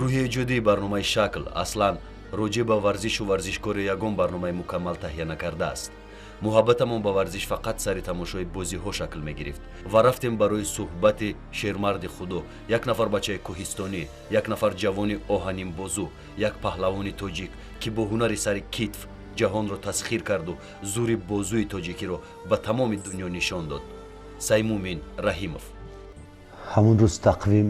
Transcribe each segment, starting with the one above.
Гурӯҳи эҷодии барномаи «Шакл» аслан роҷеъ ба варзишу варзишкори ягон барномаи мукаммал таҳия накардааст. Муҳаббатамон ба варзиш фақат сари тамошои бозиҳо шакл мегирифт ва рафтем барои суҳбати шермарди худо, як нафар бачаи кӯҳистонӣ, як нафар ҷавони оҳанинбозу, як паҳлавони тоҷик, ки бо ҳунари сари китф ҷаҳонро тасхир карду зури бозуи тоҷикиро ба тамоми дунё нишон дод. Саймумин Раҳимов. Ҳамун рӯз тақвим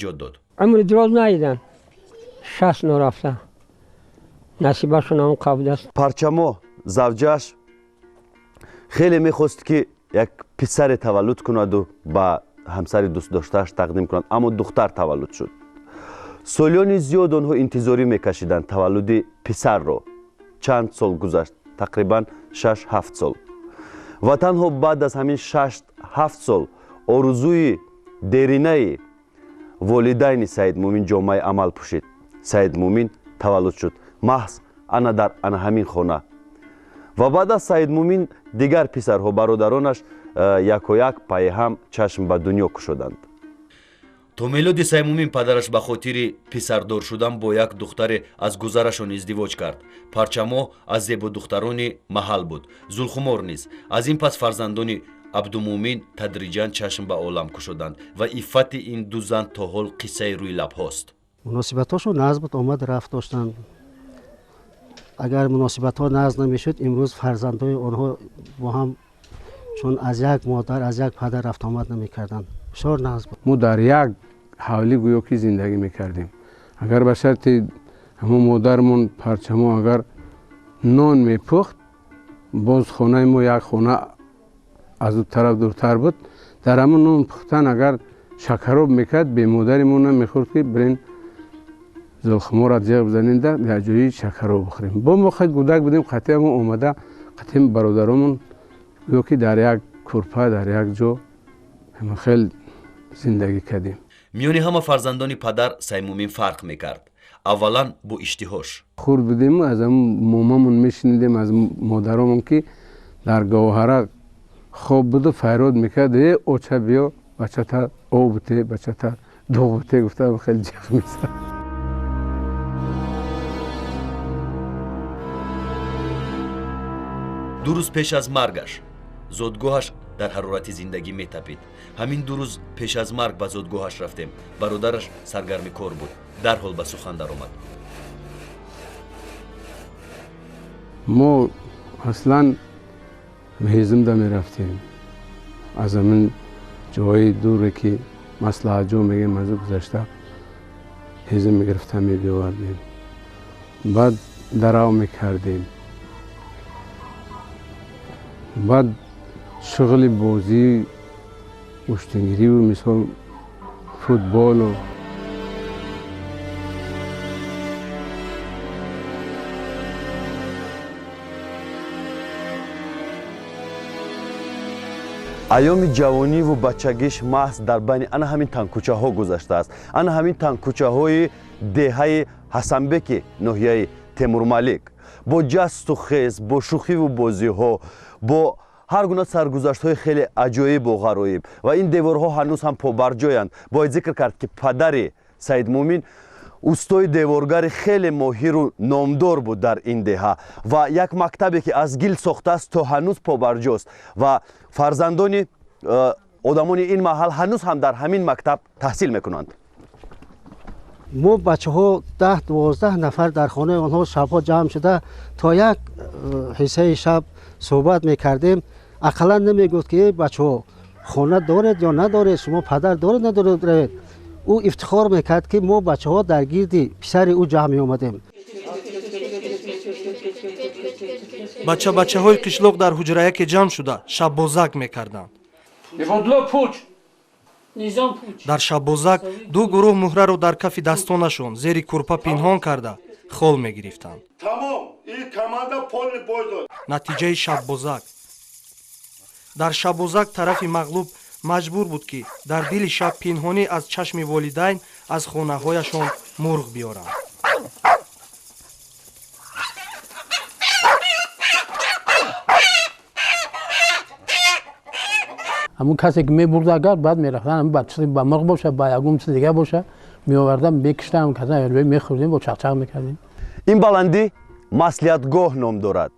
Ҷод дод. Умри дроз надидан, 60 норафта насибашон ҳамон қабул аст. Парчамо завҷааш хеле мехост, ки як писаре таваллуд кунаду ба ҳамсари дӯстдоштааш тақдим кунад, аммо духтар таваллуд шуд. Солиёни зиёд онҳо интизорӣ мекашиданд таваллуди писарро. Чанд сол гузашт, тақрибан 6-7 сол. Ва танҳо баъд аз ҳамин 6-7 сол орзуи деринаи волидайни Саидмӯмин ҷомаи амал пӯшид. Саидмӯмин таваллуд шуд маҳз ана дар ана ҳамин хона. Ва баъд аз Саидмӯмин дигар писарҳо, бародаронаш якояк пайҳам чашм ба дунё кушоданд. То мелоди Саймумин падараш ба хотири писардор шудан бо як духтаре аз гузарашон издивоҷ кард. Парчамо аз зебодухтарони маҳал буд, Зулхумор низ. Аз ин пас фарзандони Абдумӯмин тадриҷан чашм ба олам кушоданд ва иффати ин ду зан то ҳол қиссаи рӯи лабҳост. Муносибатҳошон нағз буд, омад рафт доштанд. Агар муносибатҳо нағз намешуд, имрӯз фарзандҳои онҳо бо ҳам чун аз як модар, аз як падар рафтомад намекарданд. Бисёр нағз буд. Мо дар як ҳавлӣ гӯё ки зиндагӣ мекардем. Агар ба шарти ҳамон модармон Парчамо агар нон мепухт, боз хонаи мо як хона аз ӯ тараф дуртар буд. Дар ҳамон нон пухтан агар шакароб мекард, бемодари мо намехӯрд ки бирен Зулхуморро ҷеғ бизанем, дар ҷои шакароб бихӯрем. Бо мо хеле кӯдак будем, қатъия мо омада қатъи бародаромон гӯё ки дар як курпа, дар як ҷо хеле зиндагӣ кардем. Миёни ҳама фарзандони падар Саймумин фарқ мекард. Аввалан бо иштиҳош. Хурд будем, аз ҳамон момамон мешунидем, аз модаромон ки дар говҳара хоб буду файрод мекард: э оча биё, бачата об буте, бачата дуғ буте, гуфта хеле ҷеғ мезад. Ду рӯз пеш аз маргаш зодгоҳаш дар ҳарорати зиндагӣ метапид. Ҳамин ду рӯз пеш аз марг ба зодгоҳаш рафтем. Бародараш саргарми кор буд, дарҳол ба сухан даромад. Мо аслан ҳезимда мерафтем. Аз ҳамин ҷоҳои дуре ки маслиҳатҷо мегӯем, аз ӯ гузашта ҳезим мегирифта мебиовардем. Баъд дарав мекардем. Баъд шуғли бозӣ, гӯштингириву мисол футболу. Айёми ҷавониву бачагиш маҳз дар байни ана ҳамин тангкӯчаҳо гузаштааст. Ана ҳамин тангкӯчаҳои деҳаи Ҳасанбеки ноҳияи Темурмалик бо ҷасту хез, бо шӯхиву бозиҳо, бо ҳар гуна саргузаштҳои хеле аҷоибу ғароиб. Ва ин деворҳо ҳанӯз ҳам побарҷоянд. Бояд зикр кард ки падари Саидмӯмин устои деворгари хеле моҳиру номдор буд дар ин деҳа ва як мактабе ки аз гил сохтааст то ҳанӯз побарҷост ва фарзандони одамони ин маҳал ҳанӯз ҳам дар ҳамин мактаб таҳсил мекунанд. Мо бачаҳо 10-12 нафар дар хонаи онҳо шабҳо ҷамъ шуда то як ҳиссаи шаб суҳбат мекардем. Ақаллан намегуфт ки бачаҳо хона доред ё надоред, шумо падар доред надоред, равед. Ӯ ифтихор мекард ки мо бачаҳо дар гирди писари ӯ ҷамъ меомадем. Бача-бачаҳои қишлоқ дар ҳуҷраяке ҷамъ шуда шаббозак мекарданд. Дар шаббозак ду гурӯҳ муҳраро дар кафи дастонашон зери курпа пинҳон карда хол мегирифтанд. Натиҷаи шаббозак. Дар шаббозак тарафи мағлуб маҷбур буд ки дар дили шаб пинҳонӣ аз чашми волидайн аз хонаҳояшон мурғ биёранд. Ҳамун касе ки мебурд, агар баъд мерафтан, ба мурғ боша, ба ягон чиз дига боша, меовардан, мекиштан, мехӯрдем, бо чақчақ мекардем. Ин баландӣ маслиҳатгоҳ ном дорад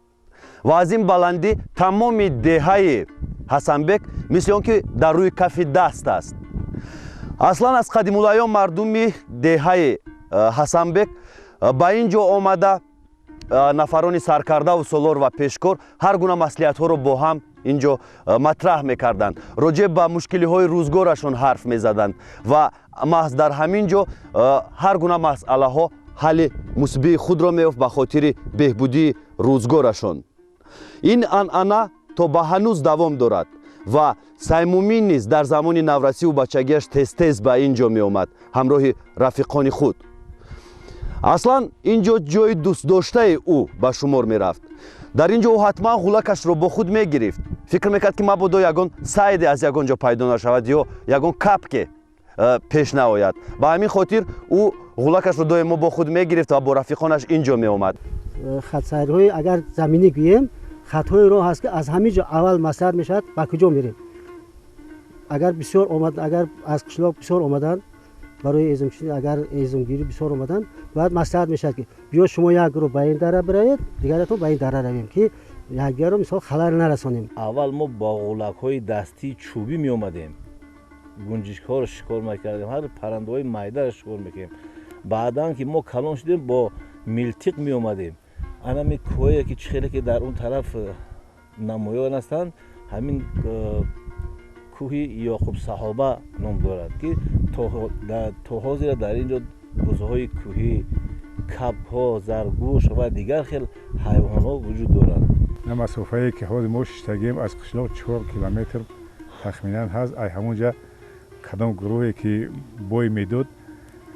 ва аз ин баландӣ тамоми деҳаи Ҳасанбек мисли он ки дар рӯи кафи даст аст. Аслан аз қадимулайём мардуми деҳаи Ҳасанбек ба ин ҷо омада нафарони саркардаву солор ва пешкор ҳар гуна маслиҳатҳоро бо ҳам ин ҷо матраҳ мекарданд, роҷеъ ба мушкилиҳои рӯзгорашон ҳарф мезаданд ва маҳз дар ҳамин ҷо ҳар гуна масъалаҳо ҳалли мусбии худро меёфт ба хотири беҳбудии рӯзгорашон. Ин анъана то ба ҳанӯз давом дорад ва Саймумин низ дар замони наврасиву бачагиаш тез-тез ба ин ҷо меомад ҳамроҳи рафиқони худ. Аслан ин ҷо ҷои дӯстдоштаи ӯ ба шумор мерафт. Дар ин ҷо ӯ ҳатман ғулакашро бо худ мегирифт. Фикр мекард, ки мабодо ягон сайде аз ягон ҷо пайдо нашавад ё ягон капке пеш наояд. Ба ҳамин хотир ӯ ғулакашро доимо бо худ мегирифт ва бо рафиқонаш ин ҷо меомад. Хатсайрҳои агар заминӣ гӯем, хатҳои роҳ ҳаст, ки аз ҳамин ҷо аввал маслиҳат мешавад, ба куҷо мерем. Агар бисёр омад, агар аз қишлоқ бисёр омаданд барои эзумчинӣ, агар эзумгирӣ бисёр омаданд, баъд маслиҳат мешавад, ки биё, шумо як гурӯҳ ба ин дара биравед, дигаратон ба ин дара равем, ки якдигарро мисол халал нарасонем. Аввал мо бо ғулакҳои дастии чӯбӣ меомадем, гунҷишкҳоро шикор мекардем, ҳар паррандаҳои майдаро шикор мекардем. Баъдан ки мо калон шудем, бо милтиқ меомадем. Анами кӯҳое ки чӣ хеле ки дар он тараф намоён ҳастанд, ҳамин кӯҳи Ёқуб Саҳоба ном дорад, ки то ҳозира дар ин ҷо бузҳои кӯҳӣ, кабкҳо, заргӯш ва дигар хел ҳайвонҳо вуҷуд доранд. На, масофае ки ҳозир мо шиштагием, аз қишлоқ 4 километр тахминан ҳаст. Ай ҳамон ҷа кадом гурӯҳе ки бой медод,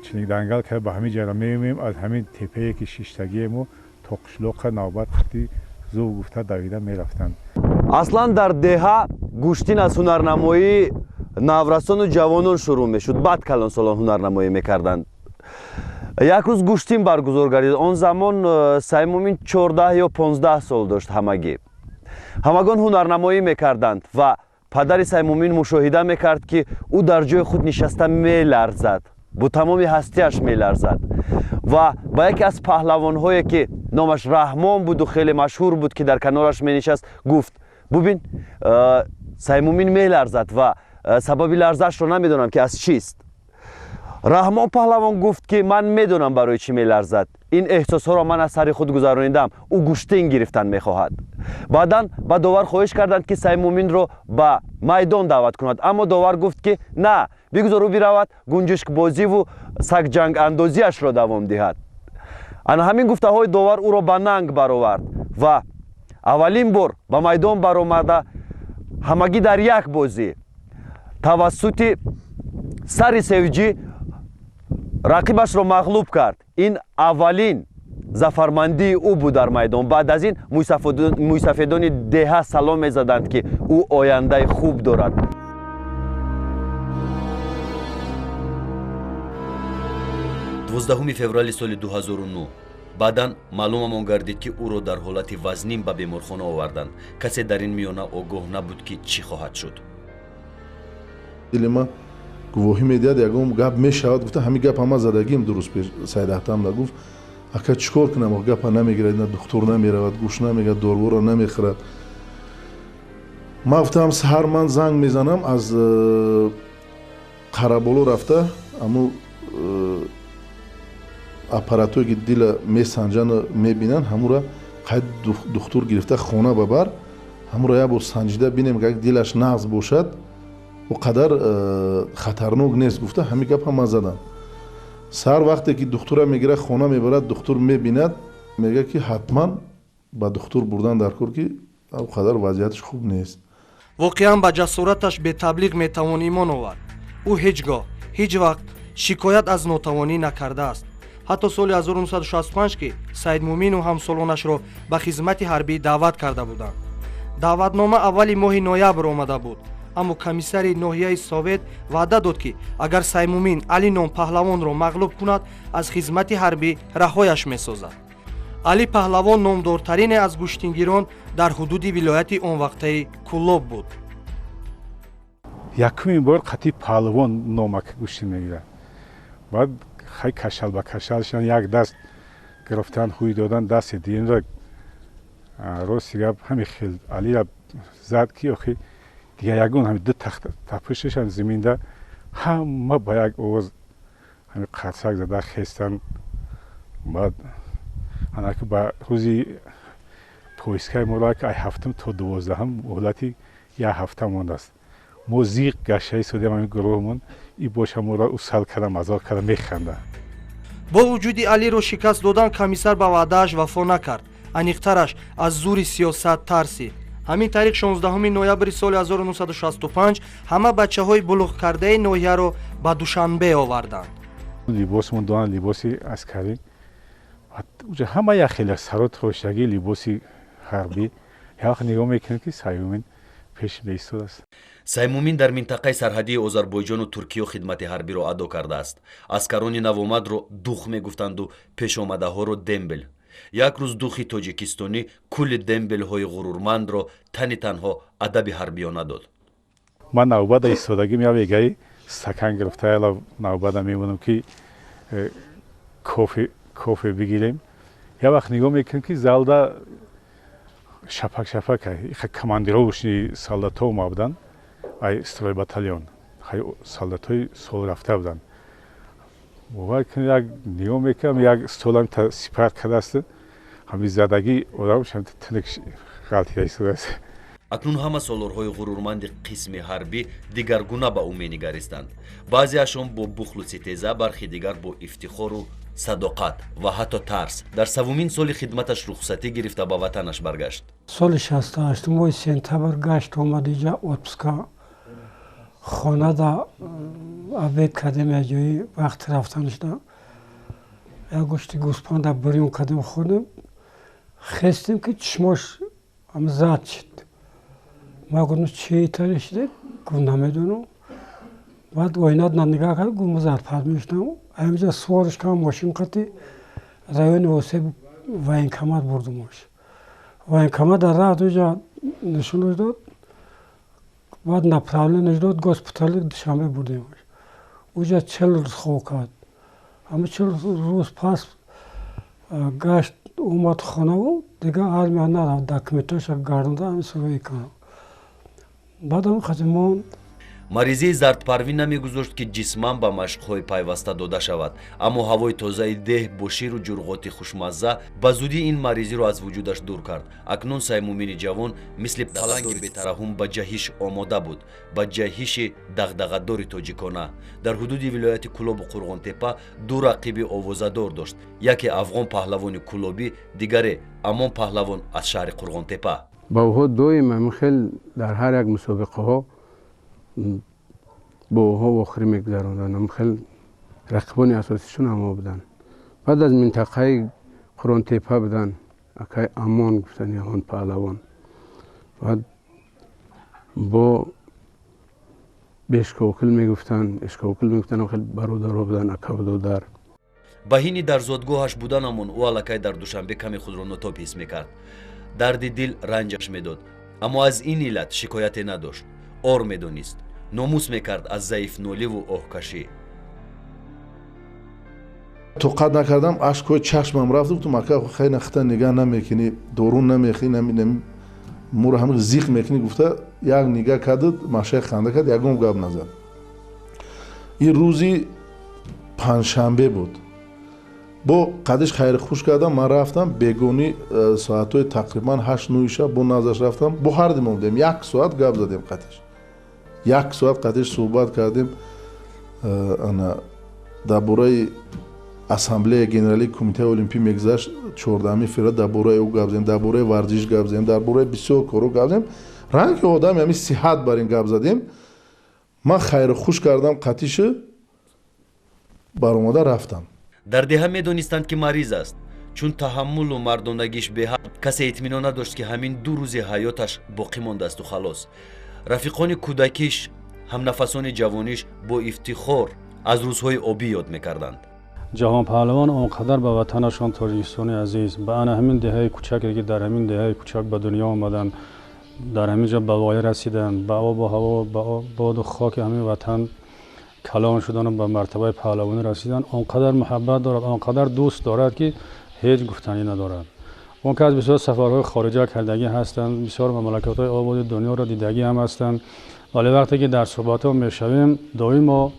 чилик дангал кард, ба ҳамин ҷара меомем. Аз ҳамин теппае ки шиштагиему то қишлоқа навбат қати зув гуфта давида мерафтанд. Аслан дар деҳа гӯштин аз ҳунарнамоии наврасону ҷавонон шурӯъ мешуд, баъд калонсолон ҳунарнамоӣ мекарданд. Як рӯз гӯштин баргузор гардид. Он замон Саймумин 14 ё 15 сол дошт. Ҳамагӣ ҳамагон ҳунарнамоӣ мекарданд ва падари Саймумин мушоҳида мекард, ки ӯ дар ҷои худ нишаста меларзад, бо тамоми ҳастиаш меларзад, ва ба яке аз паҳлавонҳое, ки номаш Раҳмон буду хеле машҳур буд, ки дар канораш менишаст, гуфт: «Бубин, Саймумин меларзад ва сабаби ларзашро намедонам, ки аз чист». Раҳмон паҳлавон гуфт, ки ман медонам, барои чӣ меларзад. Ин эҳсосҳоро ман аз сари худ гузаронидам. Ӯ гӯштин гирифтан мехоҳад. Баъдан ба довар хоҳиш карданд, ки Саймуминро ба майдон даъват кунад, аммо довар гуфт, ки на, бигузор ӯ биравад, гунҷишкбозиву сагҷангандозиашро давом диҳад. Ана ҳамин гуфтаҳои довар ӯро ба нанг баровард ва аввалин бор ба майдон баромада, ҳамагӣ дар як бозӣ тавассути сари севҷӣ рақибашро мағлуб кард. Ин аввалин зафармандии ӯ буд дар майдон. Баъд аз ин мӯйсафедони деҳа салом мезаданд, ки ӯ ояндаи хуб дорад. 12 феврали соли 2009 баъдан маълумамон гардид, ки ӯро дар ҳолати вазнин ба беморхона оварданд. Касе дар ин миёна огоҳ набуд, ки чӣ хоҳад шуд. Дили ма гувоҳӣ медиҳад, ягон гап мешавад гуфта, ҳамин гап ҳама задагим дуруст пеш Сайдаҳтамда гуфт: «Ака, чӣ кор кунам? Гапа намегирад, на духтур намеравад, гӯш намегирад, дорворо намехӯрад». Ман гуфтам, саҳар ман занг мезанам, аз Қараболо рафта, аму аппаратое ки дила месанҷану мебинанд, ҳамура қайд духтур гирифта хона бабар, ҳамура як бор санҷида бинем, як дилаш нағз бошад, о қадар хатарнок нест гуфта, ҳамин гап ҳам ман задам. Саҳар вақте ки духтура мегирад, хона мебарад, духтур мебинад, мегӯяд, ки ҳатман ба духтур бурдан дар кор, ки о қадар вазъияташ хуб нест. Воқеан, ба ҷасораташ бетаблиғ метавон имон овард. Ӯ ҳеҷ гоҳ, ҳеҷ вақт шикоят аз нотавонӣ накардааст. Ҳатто соли 1965, ки Саидмумину ҳамсолонашро ба хизмати ҳарбӣ даъват карда буданд. Даъватнома аввали моҳи ноябр омада буд, аммо комиссари ноҳияи совет ваъда дод, ки агар Саймумин Али ном паҳлавонро мағлуб кунад, аз хизмати ҳарбӣ раҳояш месозад. Али паҳлавон номдортарине аз гӯштингирон дар ҳудуди вилояти онвақтаи Кӯлоб буд. Якумин бор қати паҳлавон номак гӯштин мегирад. Баъд хай кашал ба кашалшан, як даст гирифтан, ҳуй додан, дасти дуюмра, рости гап, ҳами хел Алира зад, ки охи дигар ягон ҳами ду тапишашам зиминда, ҳама ба як овоз ҳами қарсак зада хестан. Баъд анаки ба рӯзи поискаи моро, ки ай ҳафтум то 12-ҳам муҳлати як ҳафта мондааст, мо зиқ гаштаи истодем, ҳамин гурӯҳмон и боша моро усал карда, мазоқ карда механда. Бо вуҷуди Алиро шикаст додан, комиссар ба ваъдааш вафо накард. Аниқтараш, аз зури сиёсат тарсид. Ҳамин тариқ, 16 ноябри соли 1965 ҳама бачаҳои булуғкардаи ноҳияро ба Душанбе оварданд. Либосмон донанд, либоси аскарӣ, ҳама як хеле саро трошагӣ, либоси ҳарбӣ. Як вақт нигоҳ мекунем, ки Саймумин пеш меистодааст. Саймумин дар минтақаи сарҳадии Озарбойҷону Туркиё хидмати ҳарбиро адо кардааст. Аскарони навомадро дух мегуфтанду пешомадаҳоро дембел. Як рӯз духи тоҷикистонӣ кулли дембелҳои ғурурмандро тани танҳо адаби ҳарбиёна дод. Ман навбада истодагим, як вегаи стакан гирифта, яла навбада мемонам, ки кофе бигирем. Як вақт нигоҳ мекунем, ки залда шапак шапак командировочный солдатҳо омада буданд, ай стройбатальон, солдатҳои солрафта буданд. Бовар кунед, як нигоҳ мекунам, як столам сипар кардааст, ҳамин задагӣ одам тунук ғалтида истодааст. Акнун ҳама солорҳои ғурурманди қисми ҳарбӣ дигаргуна ба ӯ менигаристанд. Баъзеашон бо бухлу ситеза, бархи дигар бо ифтихору садоқат ва ҳатто тарс. Дар саввумин соли хидматаш рухсатӣ гирифта, ба ватанаш баргашт. Соли 68, моҳи сентябр гашт омад иҷа отпуска. Хонада обед кардем якҷои. Вақти рафтанашда як гӯшти гӯспанда бирён кардем, хӯрдем. Хестем, ки чишмош зад шид. Ма гуфтам, чи тари шиде? Гуфт, намедонам. Баъд оинат нигаҳ кард, гуфт, ма зардпарвин мешудам. Ҳаминҷа сувориш кардам, мошин қати райони Осеб военкомат бурдумош. Военкомат дар рафт, уҷа нишонаш дод, баъд направление дод, госпитали Душанбе бурдемаш. Уҷа 40 рӯз хоб кард. Ҳама 40 рӯз пас гашт омад хонаву дигар армия нарафт, документоша гардонда, ҳамин сурои кард. Баъдам хати монд. Маризии зардпарвӣ намегузошт, ки ҷисман ба машқҳои пайваста дода шавад, аммо ҳавои тозаи деҳ бо ширу ҷурғоти хушмазза ба зудӣ ин маризиро аз вуҷудаш дур кард. Акнун Саймумини ҷавон мисли паланги бетараҳум ба ҷаҳиш омода буд, ба ҷаҳиши дағдағадори тоҷикона. Дар ҳудуди вилояти Кӯлобу Қурғонтепа ду рақиби овозадор дошт: яке Афғон паҳлавони кӯлобӣ, дигаре Амон паҳлавон аз шаҳри Қурғонтепа. Ба ӯҳо доим хел дар ҳар як мусобиқаҳо бо ӯҳо вохӯрӣ мегузаронданд. Хел рақибони асосишон ҳамо буданд. Баъд аз минтақаи Қурғонтепа буданд акай Амон гуфтани он паҳлавон. Баъд бо Бешкокил мегуфтанд, Эшкокил мегуфтанд, хел бародаро буданд, ака додар. Ба ҳини дар зодгоҳаш буданамон ӯ аллакай дар Душанбе каме худро нотоб ҳис мекард. Дарди дил ранҷаш медод, аммо аз ин иллат шикояте надошт. Ор медонист, номус мекард аз заифноливу оҳкашӣ. Тоқат накардам, ашкҳои чашмам рафт. Гуфтам, ака, хай нахта нигаҳ намекунӣ, дору намехӯрӣ, моро ҳама зиқ мекунӣ, гуфта як нигаҳ кард, машаи ханда кард, ягон гап назад. Ин рӯзи панҷшанбе буд. Бо қадиш хайри хуш кардам, ман рафтам бегонӣ, соатҳои тақрибан 8-9 шаб бо наздаш рафтам, бо ҳардим омадем, як соат гап задем қадиш, як соат қадиш суҳбат кардем. Ана дар бораи ассамблея генералии кумитаи олимпӣ мегузашт 14 феврал, дар бораи ӯ гап задем, дар бораи варзиш гап задем, дар бораи бисёр корҳо гап задем. Ранги одами ҳамин сиҳат бар ин гап задем. Ман хайру хуш кардам қатишу, баромада рафтам. Дар деҳа медонистанд, ки мариз аст, чун таҳаммулу мардонагиш беҳад. Касе итминон надошт, ки ҳамин ду рӯзи ҳаёташ боқӣ мондаасту халос. Рафиқони кӯдакиш, ҳамнафасони ҷавониш бо ифтихор аз рӯзҳои обӣ ёд мекарданд. Ҷаҳонпаҳлавон он қадар ба ватанашон Тоҷикистони азиз, ба ана ҳамин деҳаи кӯчаке, ки дар ҳамин деҳаи кӯчак ба дунё омаданд, дар ҳамин ҷо ба воя расиданд, ба обу ҳаво, ба боду хоки ҳамин ватан калон шудану ба мартабаи паҳлавонӣ расиданд, он қадар муҳаббат дорад, он қадар дӯст дорад, ки ҳеҷ гуфтанӣ надорад. Он ки аз бисёр сафарҳои хориҷа кардагӣ ҳастанд, бисёр мамлакатҳои ободи дунёро дидагӣ ҳам ҳастанд, вале вақте ки дар суҳбатҳо мешавем, доимо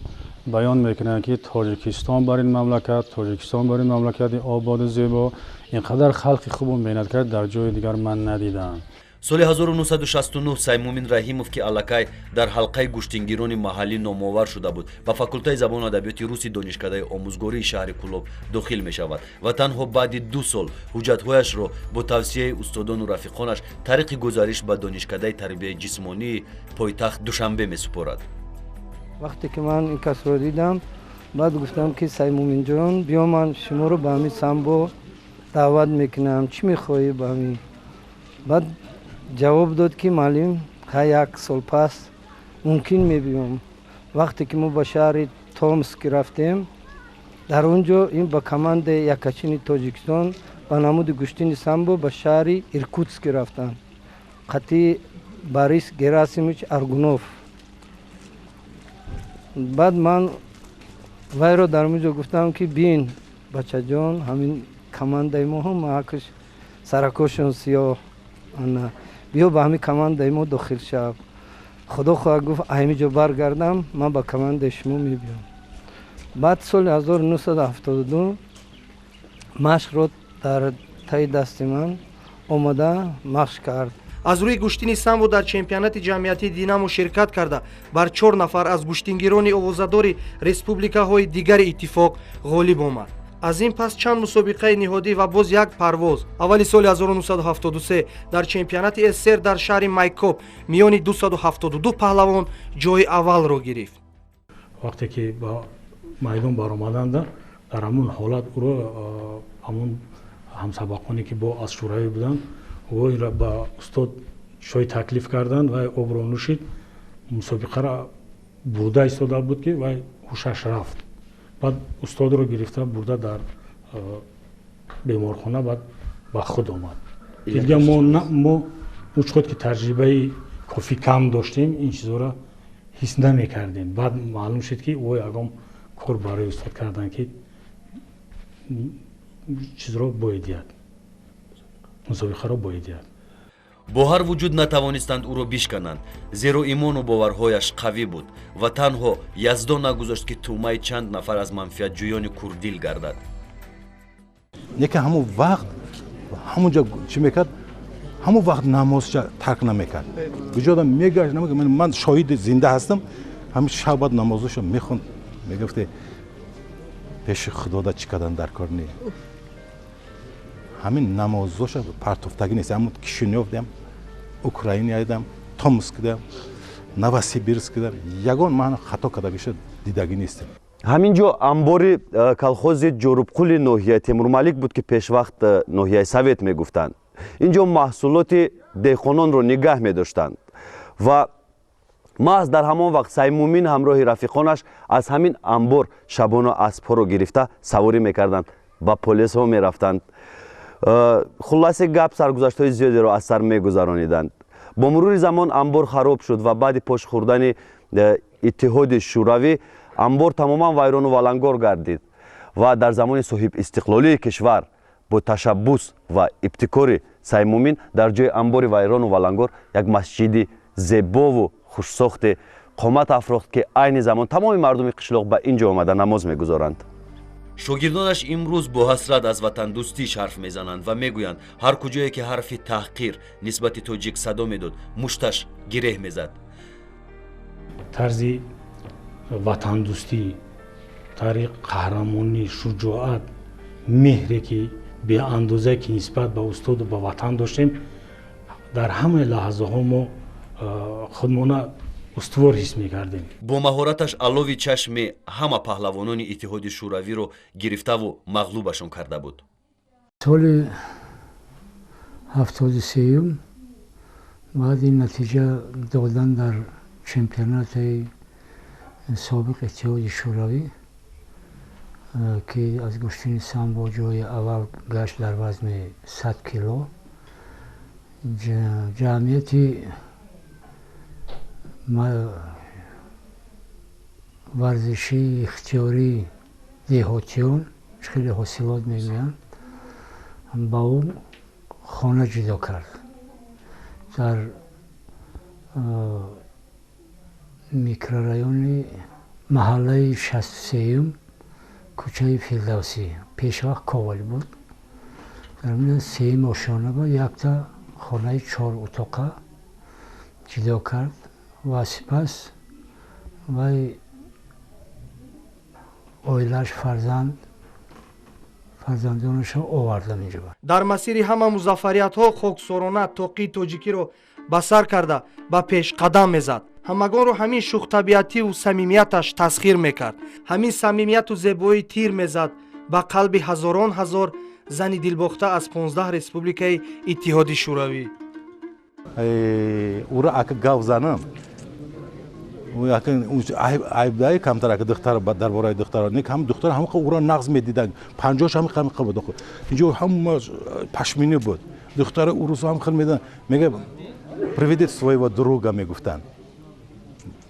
баён мекунанд, ки Тоҷикистон бар ин мамлакат, Тоҷикистон бар ин мамлакати ободу зебо, ин қадар халқи хубу меҳнаткар дар ҷои дигар ман надидам. Соли 1969 Саймумин Раҳимов, ки аллакай дар ҳалқаи гӯштингирони маҳаллӣ номовар шуда буд, ба факултаи забону адабиёти руси донишкадаи омӯзгории шаҳри Кӯлоб дохил мешавад ва танҳо баъди 2 сол ҳуҷҷатҳояшро бо тавсияи устодону рафиқонаш тариқи гузариш ба донишкадаи тарбияи ҷисмонии пойтахт Душанбе месупорад. Вақте ки ман ин касро дидам, баъд гуфтам, ки Саймуминҷон, биё, ман шуморо ба ҳамин самбо даъват мекунам, чӣ мехоҳӣ ба ҳамин Баъд ҷавоб дод, ки муаллим, ха, як сол пас мумкин мебиём. Вақте ки мо ба шаҳри Томск рафтем, дар он ҷо ин ба командаи якачини Тоҷикистон ба намуди гӯштини самбо ба шаҳри Иркутск рафтанд, қатъи Борис Герасимович Аргунов. Баъд ман вайро дар он ҷо гуфтам, ки бин, бачаҷон, ҳамин командаи мо ҳамаакш саракошон сиёҳ, ана биё ба ҳамин командаи мо дохил шав. Худо хоҳад, гуфт, ҳамин ҷо баргардам, ман ба командаи шумо мебиём. Баъд соли 1972 машқро дар таи дасти ман омада машқ кард. Аз рӯи гӯштини самбо дар чемпионати ҷамъиятии Динамо ширкат карда, бар чор нафар аз гӯштингирони овозадори республикаҳои дигари иттифоқ ғолиб омад. Аз ин пас чанд мусобиқаи ниҳодӣ ва боз як парвоз. Аввали соли 1973 дар чемпионати СССР дар шаҳри Майкоп миёни 272 паҳлавон ҷои аввалро гирифт. Вақте ки ба майдон баромаданд, дар ҳамун ҳолат ӯро ҳамун ҳамсабақоне, ки бо аз Шӯравӣ буданд, ӯро ба устод чой таклиф карданд ва обро нӯшид. Мусобиқаро бурда истода буд, ки вай ҳушаш рафт. Баъд устодро гирифта бурда дар беморхона, баъд ба худ омад. Дигар мо учход ки таҷрибаи кофӣ кам доштем, ин чизҳоро ҳис намекардем. Баъд маълум шуд, ки ӯ ягон кор барои устод кардан, ки чизро бояд диҳад, мусобиқаро бояд диҳад. Бо ҳар вуҷуд натавонистанд ӯро бишкананд, зеро имону боварҳояш қавӣ буд ва танҳо Яздон нагузошт, ки тӯъмаи чанд нафар аз манфиатҷӯёни курдил гардад. Неки ҳамун вақт ҳамунҷа чӣ мекард, ҳамун вақт намозша тарк намекард. Куҷода мегашт, ман шоҳиди зинда ҳастам, ҳамин шаб баъд намозоша мехонд, мегуфте, пеши худода чӣ кардан дар кор не, ҳамин намозоша партофтагӣ нест. Ҳамун Кишинёвдам, Украинаядам, Томскдам, Новосибирскдам ягон ман хато кардагиша дидагӣ нестем. Ҳамин ҷо амбори колхози Ҷорубқули ноҳияи Темурмалик буд, ки пешвақт ноҳияи Совет мегуфтанд. Ин ҷо маҳсулоти деҳқононро нигаҳ медоштанд ва маҳз дар ҳамон вақт Саймумин ҳамроҳи рафиқонаш аз ҳамин амбор шабона аспҳоро гирифта саворӣ мекарданд, ба полесҳо мерафтанд. Хулласи гап, саргузаштҳои зиёдеро аз сар мегузарониданд. Бо мурури замон амбор хароб шуд ва баъди пош хӯрдани Иттиҳоди Шӯравӣ амбор тамоман вайрону валангор гардид ва дар замони соҳибистиқлолии кишвар бо ташаббус ва ибтикори Саймумин дар ҷои амбори вайрону валангор як масҷиди зебову хушсохте қомат афрохт, ки айни замон тамоми мардуми қишлоқ ба ин ҷо омада намоз мегузоранд. Шогирдонаш имрӯз бо ҳасрат аз ватандӯстиш ҳарф мезананд ва мегӯянд, ҳар куҷое ки ҳарфи таҳқир нисбати тоҷик садо медод, мушташ гиреҳ мезад. Тарзи ватандӯстӣ, тариқ қаҳрамонӣ, шуҷоат, меҳре ки беандозае ки нисбат ба устоду ба ватан доштем, дар ҳамаи лаҳзаҳо мо худмона устувор ҳис мекардем. Бо маҳораташ алови чашми ҳама паҳлавонони Иттиҳоди Шӯравиро гирифтаву мағлубашон карда буд. Соли 73-юм баъди натиҷа додан дар чемпионати собиқ Иттиҳоди Шӯравӣ, ки аз гӯштини самбо ҷои аввал гашт дар вазни 100 кило, ҷамъияти варзишии ихтиёрии деҳотиён, хеле ҳосилот мегӯянд, ба ӯ хона ҷудо кард дар микрорайони маҳаллаи 63-юм, кӯчаи Фирдавсӣ, пешвақт Ковал буд. Дар сеюм ошёна ба якта хонаи чор утоқа ҷудо кард ва сипас вай оилааш, фарзандонашро овардам инҷо. Дар масири ҳама музаффариятҳо хоксорона тоқии тоҷикиро ба сар карда ба пеш қадам мезад. Ҳамагонро ҳамин шӯхтабиативу самимияташ тасхир мекард. Ҳамин самимияту зебоӣ тир мезад ба қалби ҳазорон ҳазор зани дилбохта аз 15 республикаи Иттиҳоди Шӯравӣ. Ура ака гав занам, айбдаи камтар ака духтар, дар бораи духтар не, ҳам духтар ҳам ура нағз медиданд. 50 ҳам ҳам буд, инҷо ҳама пашминӣ буд. Духтари урусо ҳам хел медиданд, мега приведите своего друга мегуфтанд.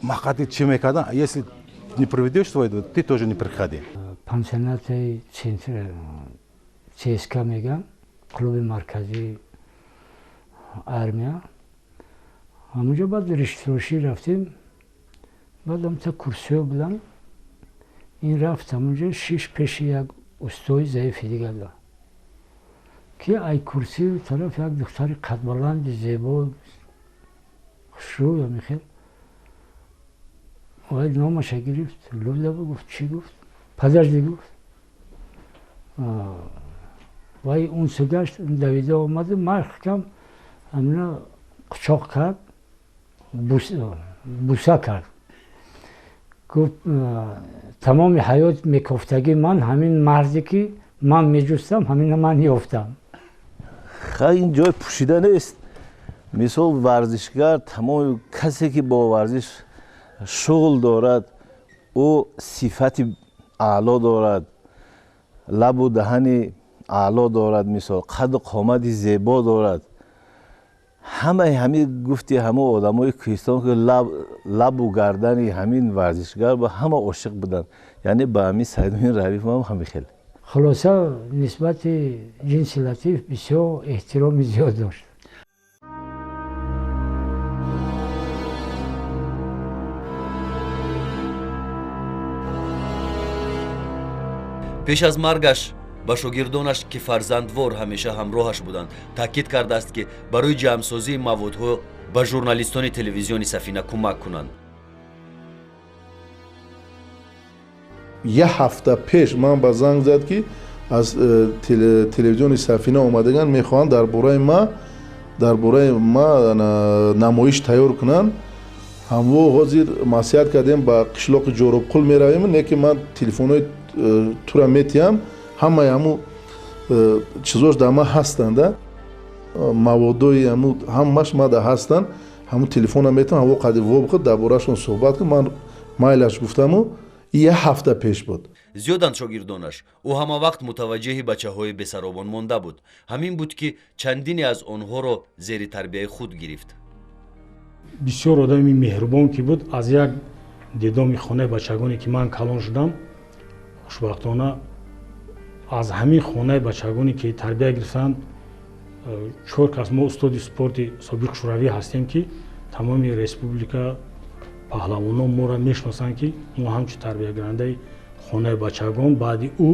Мақади чӣ мекардан? Если не приведешь своего, ты тоже не приходи. Пансионати центр ЦСК мегам, клуби марказии армия. Ҳамонҷо баъд риштрошӣ рафтем. Баъд ҳамта курсиҳо буданд. Ин рафт ҳамонҷо шиш пеши як устои заифи дигар да, ки ай курсии тараф як духтари қадбаланди зебо, хушрӯ мехел. Вай номаша гирифт, Люда гуфт, чӣ гуфт? Подожди гуфт. Вай он су гашт, давида омаду маҳкам ҳамина қучоқ кард, буса кард. Гуфт, тамоми ҳаёт мекофтагӣ ман ҳамин марде ки ман меҷустам, ҳамина ман ёфтам. Хай, ин ҷой пӯшида нест. Мисол, варзишгар, тамоми касе ки бо варзиш шуғл дорад, ӯ сифати аъло дорад, лабу даҳани аъло дорад, мисол, қаду қомати зебо дорад. Ҳамаи ҳамин гуфти ҳама одамои кӯҳистон ки лабу гардани ҳамин варзишгар ба ҳама ошиқ буданд. Яъне ба ҳамин Саидмин Раҳимов ҳам ҳамин хел. Хулоса, нисбати ҷинси латиф бисёр эҳтироми зиёд дошт. Пеш аз маргаш ба шогирдонаш, ки фарзандвор ҳамеша ҳамроҳаш буданд, таъкид кардааст, ки барои ҷамъсозии маводҳо ба журналистони телевизиони Сафина кӯмак кунанд. Як ҳафта пеш ман ба занг зад, ки аз телевизиони Сафина омадаган, мехоҳанд дар бораи ма намоиш тайёр кунанд. Ҳамво ҳозир маслиҳат кардем, ба қишлоқи Ҷоробқул меравем, не ки ман телефонҳои тура метиҳам, ҳамаи ҳаму чизош дар ман ҳастанд, маводои ҳаму ҳамаш мада ҳастанд. Ҳаму телефона метиҳам, ҳаво қади вобхӯд, дар борашон суҳбат кун. Ман майлаш гуфтаму як ҳафта пеш буд. Зиёданд шогирдонаш. Ӯ ҳама вақт мутаваҷҷеҳи бачаҳои бесаробон монда буд. Ҳамин буд, ки чандине аз онҳоро зери тарбияи худ гирифт. Бисёр одами меҳрубон ки буд, аз як дидоми хонаи бачагоне ки ман калон шудам, хушбахтона аз ҳамин хонаи бачагоне ки тарбия гирифтанд, чор кас мо устоди спорти собиқ шӯравӣ ҳастем, ки тамоми республика паҳлавонон моро мешиносанд, ки мо ҳамчун тарбиягирандаи хонаи бачагон, баъди ӯ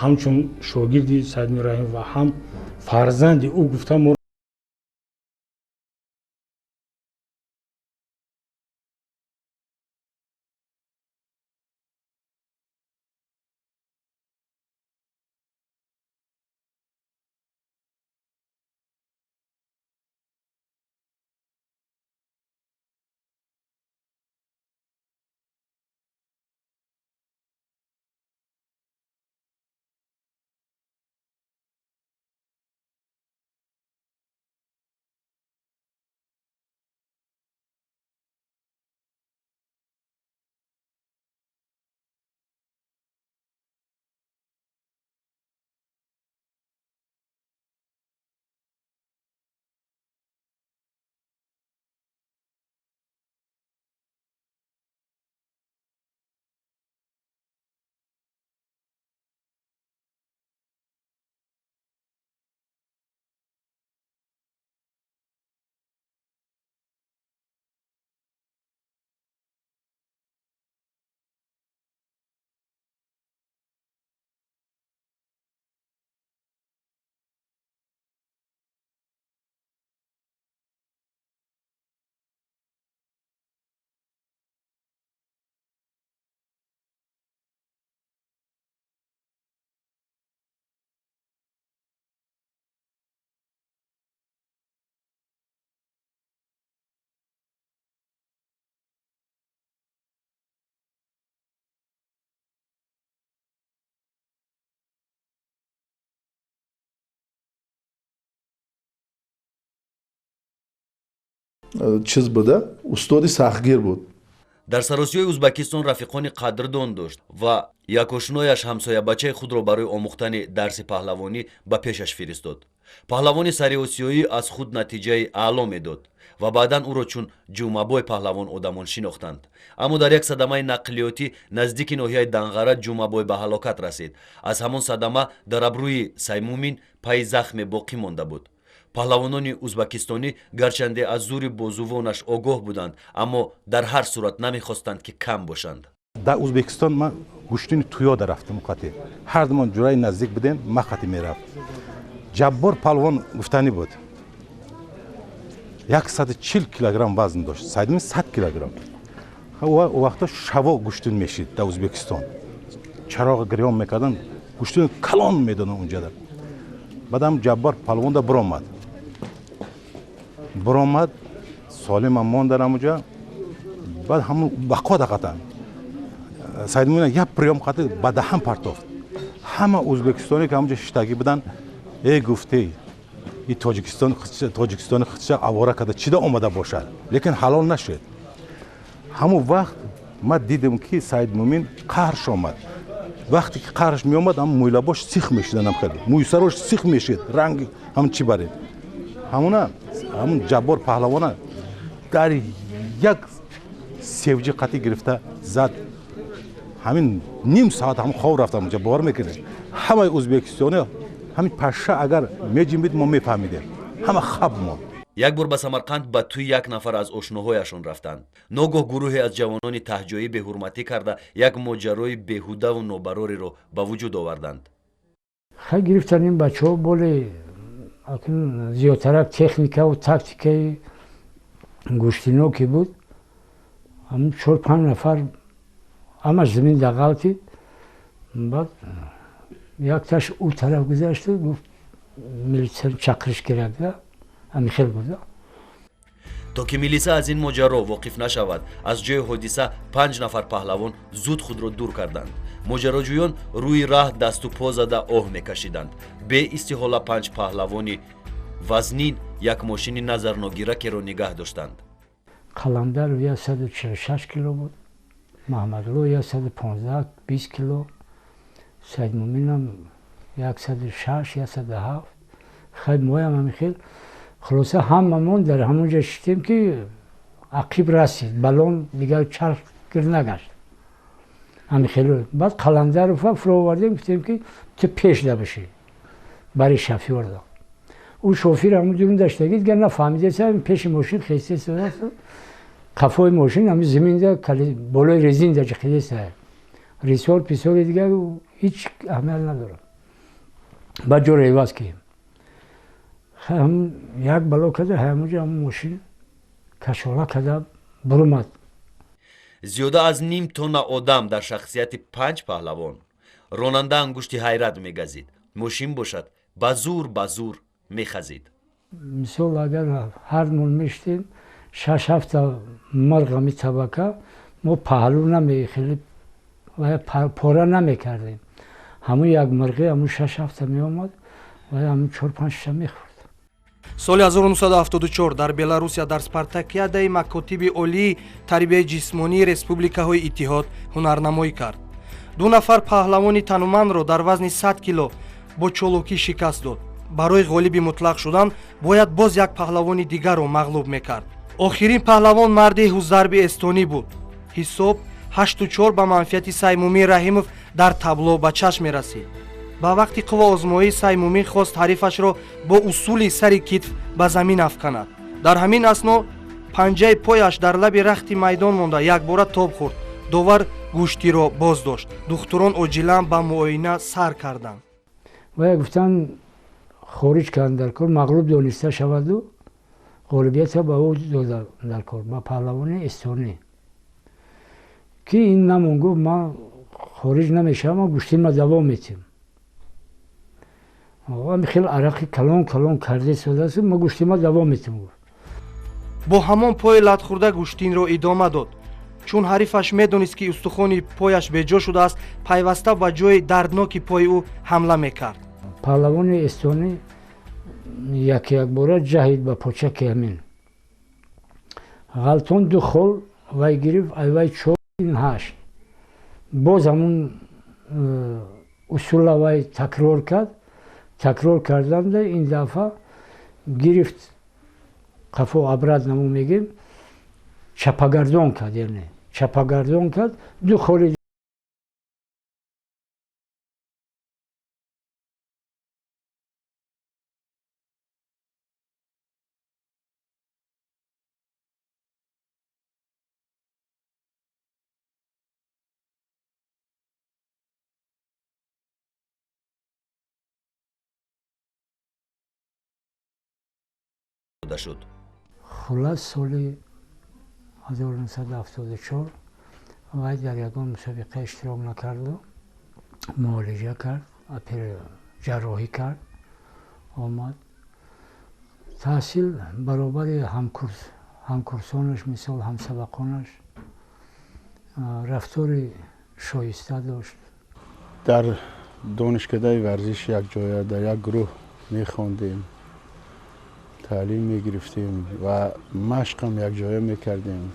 ҳамчун шогирди Саидмин Раҳимов ва ҳам фарзанди ӯ гуфта мо. Чиз буда, устоди сахтгир буд. Дар саросиёи Ӯзбакистон рафиқони қадрдон дошт ва як ошнояш ҳамсоябачаи худро барои омӯхтани дарси паҳлавонӣ ба пешаш фиристод. Паҳлавони сариосиёӣ аз худ натиҷаи аъло медод ва баъдан ӯро чун Ҷумъабой паҳлавон одамон шинохтанд. Аммо дар як садамаи нақлиётӣ наздики ноҳияи Данғара Ҷумъабой ба ҳалокат расид. Аз ҳамон садама дар абрӯи Саймумин пайи захме боқӣ монда буд. Паҳлавонони ӯзбакистонӣ гарчанде аз зури бозувонаш огоҳ буданд, аммо дар ҳар сурат намехостанд, ки кам бошанд. Дар Ӯзбекистон ман гӯштини туёда рафтам. Қати ҳардумон ҷураи наздик будем, ма қати мерафт. Ҷаббор палвон гуфтанӣ буд, 140 килограмм вазн дошт, Сайдмин 100 килограмм. У вақто шаво гӯштин мешид дар Ӯзбекистон, чароғ гирён мекардан, гӯштини калон медоданд унҷада. Баъдам Ҷаббор палвонда биромад, солимам мондар ҳамуҷа. Баъд ҳамун бақода қатан Сайдмуина як приём қати ба даҳан партофт. Ҳама ӯзбекистоне ки ҳамуҷа шиштагӣ буданд, э, гуфте, и Тоҷикистон, тоҷикистони худша авора карда чида омада бошад, лекин ҳалол нашуд. Ҳамун вақт ман дидем, ки Саидмумин қаҳрш омад. Вақте ки қаҳрш меомад, ҳам мӯйлабош сих мешиданам, хеле мӯйсарош сих мешид, ранги ҳамн чӣ баред, ҳамуна ҳамун Ҷаббор паҳлавона дар як севҷи қатӣ гирифта зад. Ҳамин ним соат ҳам хоб рафтам унҷа, бовар мекунед? Ҳамаи ӯзбекистони ҳамин паша агар меҷимбид, мо мефаҳмидем, ҳама хаб монд. Як бор ба Самарқанд ба тӯи як нафар аз ошноҳояшон рафтанд. Ногоҳ гурӯҳе аз ҷавонони таҳҷоӣ беҳурматӣ карда, як моҷарои беҳудаву нобарориро ба вуҷуд оварданд. Хай, гирифтан ин бачаҳо боле зиёдтарак техникаву тактикаи гӯштино ки буд, ҳамн чор панҷ нафар ҳамаш замин дағалтид. Баъд якташ ӯ тараф гузашту гуфт, милитсия чақириш керак да, ҳамин хел буд. То ки милиса аз ин моҷаро воқиф нашавад, аз ҷои ҳодиса панҷ нафар паҳлавон зуд худро дур карданд. Моҷароҷӯён рӯи раҳ дасту по зада оҳ мекашиданд. Беистиҳола панҷ паҳлавони вазнин як мошини назарногиракеро нигаҳ доштанд. Қаландар 146 кило буд, Маҳмадло 115, 20 кило, Саидмуминам 106, 107. Хай, моям ҳамин хел. Хулоса, ҳамамон дар ҳамон ҷо шитем, ки ақиб расид балон, дигар чарх гир нагашт. Ҳамин хел. Баъд Қаландарова фуровардем, гуфтем, ки ту пеш дабишӣ бари шофёрда. Ӯ шофир ҳамун дурун даштагӣ, дигар нафаҳмидеса, пеши мошин хестеса, қафои мошин ҳамин зиминда, болои резинда ҷиқидеса, рисор писори дигар ҳеҷ аҳамият надорад. Баъд ҷоро иваз кардем. Як бало карда, ҳамонҷо ҳамун мошин кашола карда бурумад. Зиёда аз ним тонна одам дар шахсияти панҷ паҳлавон. Ронанда ангушти ҳайрат мегазид, мошин бошад, ба зур ба зур мехазид. Мисол, агар ҳар мон мештем шаш ҳафта мирғ ҳами табака, мо паҳлӯ хеле пора намекардем. Ҳамун як мирғи ҳамун шаш ҳафта меомад ва ҳамун чор панҷша мехӯрд. Соли 1974 дар Беларусия дар спартакиадаи макотиби олии тарбияи ҷисмонии республикаҳои иттиҳод ҳунарнамоӣ кард. Ду нафар паҳлавони танумандро дар вазни 100 кило бо чолокӣ шикаст дод. Барои ғолиби мутлақ шудан бояд боз як паҳлавони дигарро мағлуб мекард. Охирин паҳлавон марди ҳузарби эстонӣ буд. Ҳисоб 8-4 ба манфиати Саймумин Раҳимов дар табло ба чашм мерасид. Ба вақти қувваозмоӣ Саймумин хост ҳарифашро бо усули сари китф ба замин афканад. Дар ҳамин асно панҷаи пояш дар лаби рахти майдон монда, якбора тоб хӯрд. Довар гӯштиро боз дошт. Духтурон оҷилан ба муоина сар карданд. Вая гуфтан, хориҷ кардан дар кор, мағлуб дониста шаваду ғолибиятро ба ӯ дода дар кор, ба паҳлавони эстонӣ, ки ин намон гуфт, ман хориҷ намешавам, ман гӯштима давом метиҳам. Ҳами хел арақи калон калон карда истодааст, ма гӯштима давом метиҳам, гуфт. Бо ҳамон пои латхӯрда гӯштинро идома дод. Чун ҳарифаш медонист, ки устухони пояш беҷо шудааст, пайваста ба ҷои дардноки пои ӯ ҳамла мекард. Паҳлавони эстонӣ як якбора ҷаҳид ба почаки ҳамин. Ғалтон 2 хол вай гирифт, ай вай 4 8. Боз ҳамун усула вай такрор кард. Такрор карданда ин дафъа гирифт қафо обратно мо мегем чапагардон кард, яъне чапагардон кард, 2 холи шуд. Хулас соли 1974 вай дар ягон мусобиқа иштирок накарду, муолиҷа кард, ҷарроҳӣ кард, омад. Таҳсил баробари ҳамкурсонаш, мисол ҳамсабақонаш, рафтори шоиста дошт. Дар донишкадаи варзиш якҷоя дар як гурӯҳ мехондем, таълим мегирифтем ва машқам якҷоя мекардем.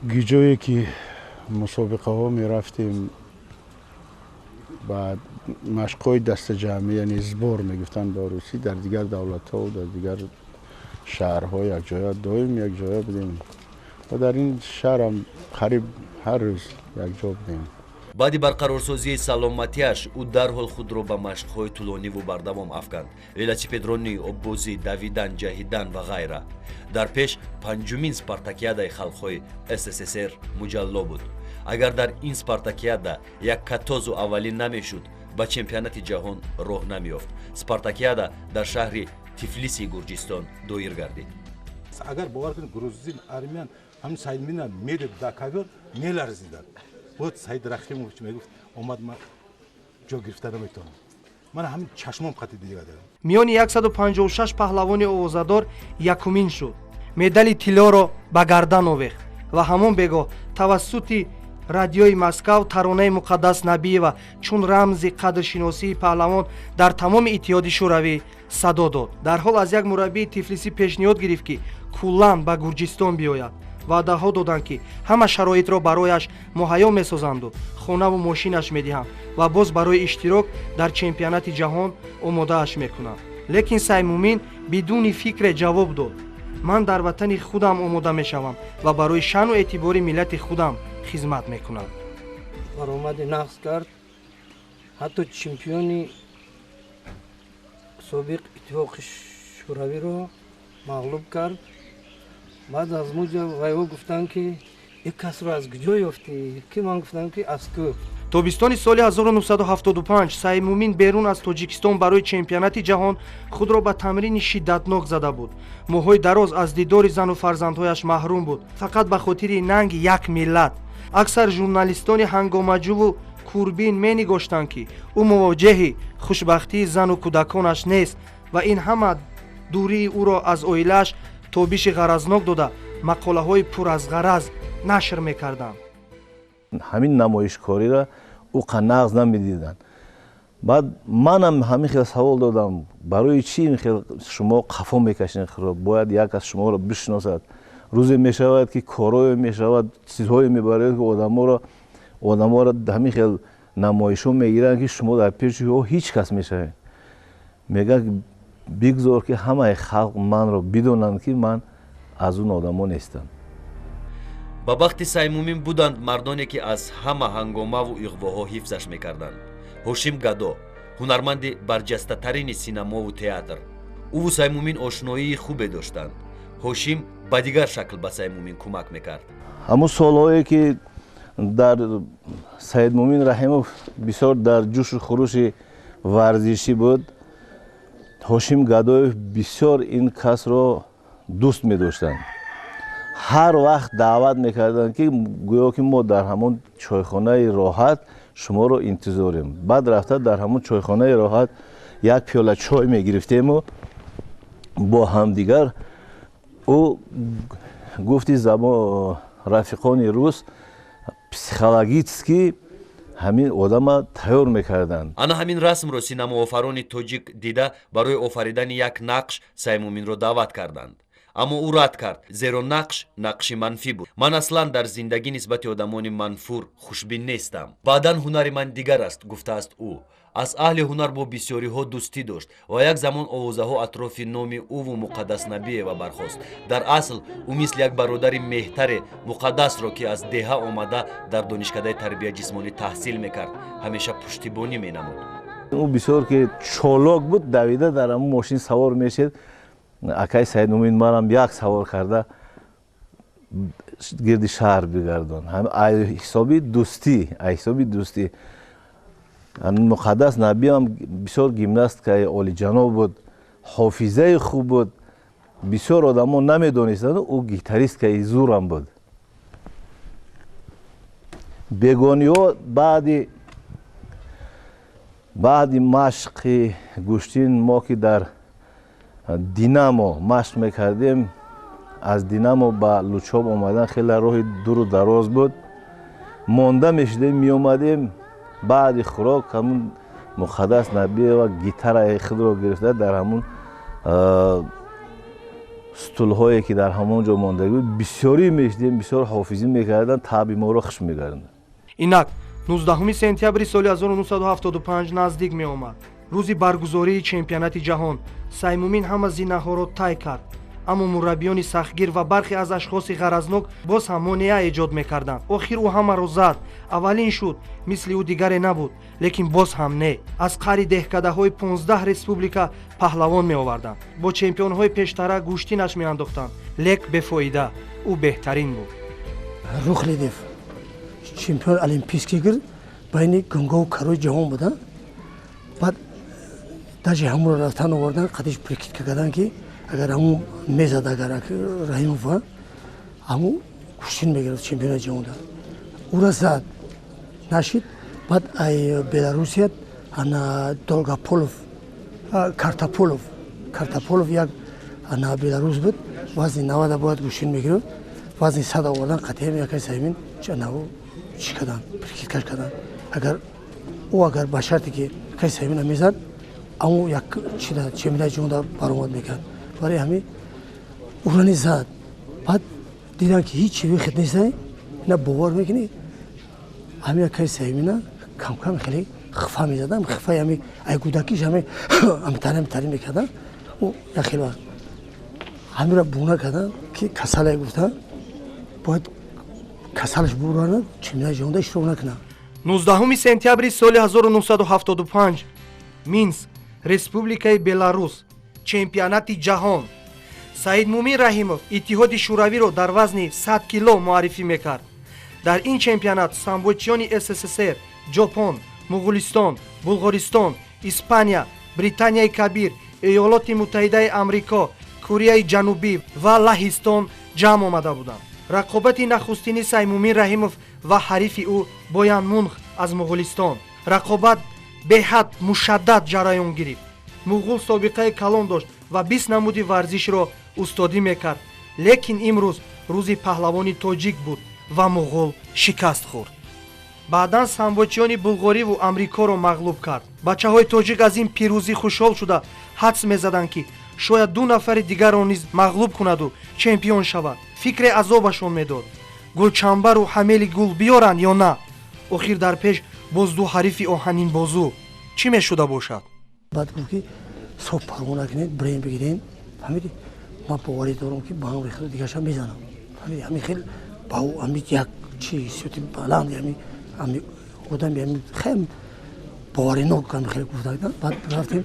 Гиҷое ки мусобиқаҳо мерафтем, ба машқҳои дастаҷамъӣ, яъне сбор мегуфтанд ба русӣ, дар дигар давлатҳо, дар дигар шаҳрҳо якҷоя доим якҷоя будем ва дар ин шаҳрам қариб ҳар рӯз якҷо будем. Баъди барқарорсозии саломатиаш ӯ дарҳол худро ба машқҳои тӯлониву бардавом афканд: велосипедронӣ, оббозӣ, давидан, ҷаҳидан ва ғайра. Дар пеш панҷумин спартакиадаи халқҳои СССР муҷалло буд. Агар дар ин спартакиада як катозу аввалин намешуд, ба чемпионати ҷаҳон роҳ намеёфт. Спартакиада дар шаҳри Тифлиси Гурҷистон доир гардид. Агар бовар кунед, грузин, армян ҳамин Саидмина медид дар ковёр, меларзиданд. Вот Саид Рахимович мегуфт, омад, ман ҷо гирифта наметавонам. Ман ҳамин чашмом қати дига дорам. Миёни 156 паҳлавони овозадор якумин шуд. Медали тиллоро ба гардан овехт ва ҳамон бегоҳ тавассути радиои Москав таронаи Муқаддас Набиева чун рамзи қадршиносии паҳлавон дар тамоми Иттиҳоди Шӯравӣ садо дод. Дарҳол аз як мураббии тифлисӣ пешниҳод гирифт, ки куллан ба Гурҷистон биёяд. Ваъдаҳо доданд, ки ҳама шароитро барояш муҳайё месозанду хонаву мошинаш медиҳанд ва боз барои иштирок дар чемпионати ҷаҳон омодааш мекунанд. Лекин Саймумин бидуни фикре ҷавоб дод: ман дар ватани худам омода мешавам ва барои шаъну эътибори миллати худам хизмат мекунам. Баромади нақс кард, ҳатто чемпиони собиқ Иттифоқи Шӯравиро мағлуб кард. Баъд аз муҷа вайҳо гуфтанд, ки ин касро аз куҷо ёфтӣ? Ки ман гуфтам, ки аз кӯ. Тобистони соли 1975 Саймумин берун аз Тоҷикистон барои чемпионати ҷаҳон худро ба тамрини шиддатнок зада буд. Моҳҳои дароз аз дидори зану фарзандҳояш маҳрум буд, фақат ба хотири нанги як миллат. Аксар журналистони ҳангомаҷӯву курбин менигоштанд, ки ӯ мувоҷеҳи хушбахтии зану кӯдаконаш нест ва ин ҳама дурии ӯро аз оилааш тобиши ғаразнок дода, мақолаҳои пур аз ғараз нашр мекарданд. Ҳамин намоишкориро ӯ қанағз намедиданд. Баъд манам ҳамин хел савол додам: барои чӣ ин хел шумо қафо мекашед? Бояд як аз шуморо бишиносад. Рӯзе мешавад, ки корое мешавад, чизҳое мебарад, ки одаморо ҳамин хел намоишҳо мегиранд, ки шумо дар пеши ӯ ҳеҷ кас мешавед. Мегӯяд, бигзор, ки ҳамаи халқ манро бидонанд, ки ман аз он одамо нестам. Ба бахти Саймумин буданд мардоне, ки аз ҳама ҳангомаву иғвоҳо ҳифзаш мекарданд. Ҳошим Гадо, ҳунарманди барҷастатарини синамову театр. Ӯву Саймумин ошноии хубе доштанд. Ҳошим ба дигар шакл ба Саймумин кӯмак мекард. Ҳамун солҳое ки дар Саидмумин Раҳимов бисёр дар ҷӯшу хурӯши варзишӣ буд, Ҳошим Гадоев бисёр ин касро дӯст медоштанд. Ҳар вақт даъват мекарданд, ки гӯё ки мо дар ҳамон чойхонаи роҳат шуморо интизорем. Баъд рафта дар ҳамон чойхонаи роҳат як пиёла чой мегирифтему бо ҳамдигар ӯ гуфти забон рафиқони рус психологически ҳамин одама тайёр мекарданд. Ана ҳамин расмро синамоофарони тоҷик дида, барои офаридани як нақш Саймуминро даъват карданд. Аммо ӯ рад кард, зеро нақш нақши манфӣ буд. Ман аслан дар зиндагӣ нисбати одамони манфур хушбин нестам. Баъдан ҳунари ман дигар аст, гуфтааст ӯ. Аз аҳли ҳунар бо бисёриҳо дӯстӣ дошт ва як замон овозаҳо атрофи номи ӯву Муқаддас Набиева бархост. Дар асл ӯ мисли як бародари меҳтаре Муқаддасро, ки аз деҳа омада дар донишкадаи тарбияи ҷисмонӣ таҳсил мекард, ҳамеша пуштибонӣ менамуд. Ӯ бисёр ки чолок буд, давида дар ҳамун мошин савор мешед. Акай Саидмумин манам як савор карда гирди шаҳр бигардон. Ҳисоби дӯстӣ, ҳисоби дӯстӣ. Муқаддас Набиам бисёр гимнасткаи олиҷаноб буд, ҳофизаи хуб буд. Бисёр одамо намедонистанд, ӯ гитаристкаи зурам буд. Бегониҳо баъди машқи гӯштин мо ки дар Динамо машқ мекардем, аз Динамо ба Лучоб омадан хеле роҳи дуру дароз буд. Монда мешудем, меомадем. Баъди хӯрок ҳамун Муқаддас Набиева гитараи худро гирифта дар ҳамун стулҳое ки дар ҳамон ҷо мондагӣ буд бисёрӣ мешудем, бисёр ҳофизӣ мекарданд, таъби моро хуш мегарданд. Инак 19 сентябри соли 1975 наздик меомад. Рӯзи баргузории чемпионати ҷаҳон. Саймумин ҳама зинаҳоро тай кард, аммо мураббиёни сахтгир ва бархе аз ашхоси ғаразнок боз ҳам монеа эҷод мекарданд. Охир ӯ ҳамаро зад, аввалин шуд, мисли ӯ дигаре набуд, лекин боз ҳам не. Аз қаъри деҳкадаҳои 15 республика паҳлавон меоварданд, бо чемпионҳои пештара гӯштинаш меандохтанд, лек бефоида, ӯ беҳтарин буд. Рухлидев чемпион олимпийский гирд, байни гунгову карои ҷаҳон буданд. Баъд даже ҳамонро рафтан овардан, қадиш прикидка кардан ки агар ҳамун мезад, агар Раҳимова ҳамун гӯштин мегирифт чемпиони ҷаҳонда. Ӯра зад, нашид. Баъд ай Беларусия ана Долгополов, Картаполов, Картаполов як ана беларус буд, вазни 90 бояд гӯштин мегирифт, вазни 100 овардан, қатъиям якай Саймин чӣ кардан, прикидкаш кардан. Агар ӯ агар ба шарте ки якай Саймина мезад, аммо як чида чемпиони ҷаҳонда баромад мекард. Барои ҳамин ӯрани зад. Баъд дидам ки ҳеҷ выход нест, ина бовар мекунӣ, ҳамин якай Саймина камкам хеле хифа мезадам, хифаи ҳамин ай кӯдакиш ҳамин амтари амтари мекардам. Ӯ як хел вақт ҳаминро буна кардан ки касале гуфтан, бояд касалаш бурана чемпиони ҷаҳонда иштирок накунад. 19 сентябри соли 1975, Минск, Республикаи Беларус, чемпионати ҷаҳон. Саидмумин Раҳимов Иттиҳоди Шӯравиро дар вазни 100 кило муаррифӣ мекард. Дар ин чемпионат самбочиёни СССР, Ҷопон, Муғулистон, Булғористон, Испания, Британияи Кабир, Иёлоти Муттаҳидаи Амрико, Кореяи Ҷанубӣ ва Лаҳистон ҷамъ омада буданд. Рақобати нахустини Саймумин Раҳимов ва ҳарифи ӯ Боян Мунх аз Муғулистон. Рақобат беҳад мушаддад ҷараён гирифт. Муғул собиқаи калон дошт ва 20 намуди варзишро устодӣ мекард, лекин имрӯз рӯзи паҳлавони тоҷик буд ва муғул шикаст хӯрд. Баъдан самбочиёни булғориву амрикоро мағлуб кард. Бачаҳои тоҷик аз ин пирӯзӣ хушҳол шуда ҳадс мезаданд, ки шояд ду нафари дигарро низ мағлуб кунаду чемпион шавад. Фикре азобашон медод: гулчамбару ҳамели гул биёранд ё на? Охир дар пеш боз ду ҳарифи оҳанинбозу чӣ мешуда бошад? Баъд гуфт ки соб парво накунед, бирем бигирем. Фаҳмидӣ, ман боварӣ дорам ки ба ҳам рехту дигарша мезанам. Фаҳмидӣ, ҳамин хел ба ҳамин як чи ҳиссиёти баланд, ҳамин одами ҳамин хел боваринок ҳамин хел гуфта. Баъд рафтем,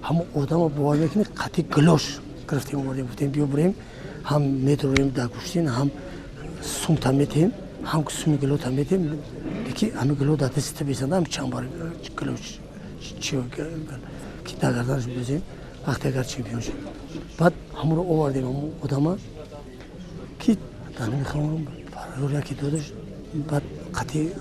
ҳамон одамо бовар мекунӣ, қатъи гилош гирифтем, овардем, гуфтем биё бирем, ҳам медурем дар гӯштин, ҳам сумта метем, ҳам суми гилота метем, леки ҳамин гило дар дастита безанда, ҳам чамбар гилош чи ки дар гарданаш бидозем, вақте агар чемпион шуд. Баъд ҳамонро овардем, ҳамон одама ки дар намехоҳам парор яке додаш, баъд қатъи